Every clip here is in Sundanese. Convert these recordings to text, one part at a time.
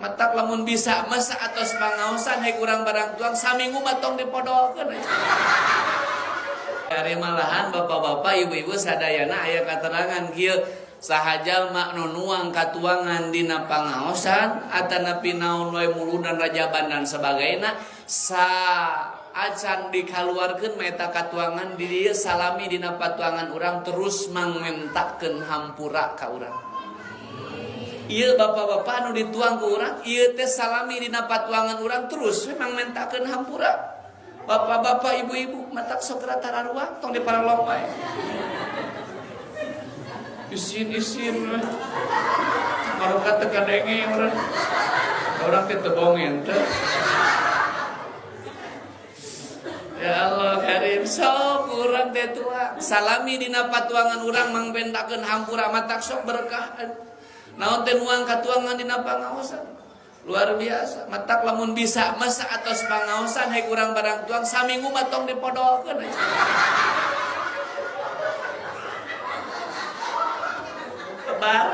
Matak lamun bisa masa atos pangaosan hek urang barang tuang saminggu mah tong dipodolkeun. Ari malahan bapak-bapak, ibu-ibu sadayana aya katerangan kieu, saha jalma nu nuang katuangan dina pangaosan atanapi naon wae, muludan, rajaban, dan sebagainya, sa acan dikaluarkeun mah eta katuangan di dieu salami dina patuangan urang, terus mangmentakeun hampura ka urang. Ieu bapak-bapak anu dituang ku urang ieu teh salami dina patuangan urang, terus memang mentakeun hampura. Bapak-bapak, ibu-ibu, matak sok tararuang, tong diparalong wae. Isin isin maroka teu kadenge urang. Urang teh teu bongen teh. Ya Allah Karim, sok urang teh tuang salami dina patuangan urang mangmentakeun hampura, matak sok berkah. Naon teh nuang katuangan dina pangaosan luar biasa. Matak lamun bisa masa atos pangaosan hek urang barang tuang saminggu mah tong dipodolkeun. Kebar.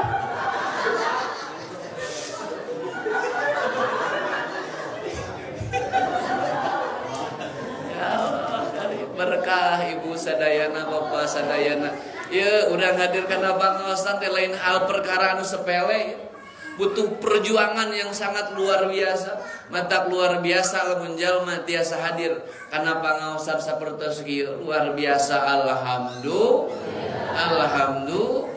Ya Allah, berkah ibu sadayana, bapak sadayana. Ya, urang hadir kana pangaosan teh lain hal perkara anu sepele. Butuh perjuangan yang sangat luar biasa. Matak luar biasa lamun jalma tiasa hadir kana pangaosan sapertos kieu, luar biasa. Alhamdulillah. Alhamdulillah.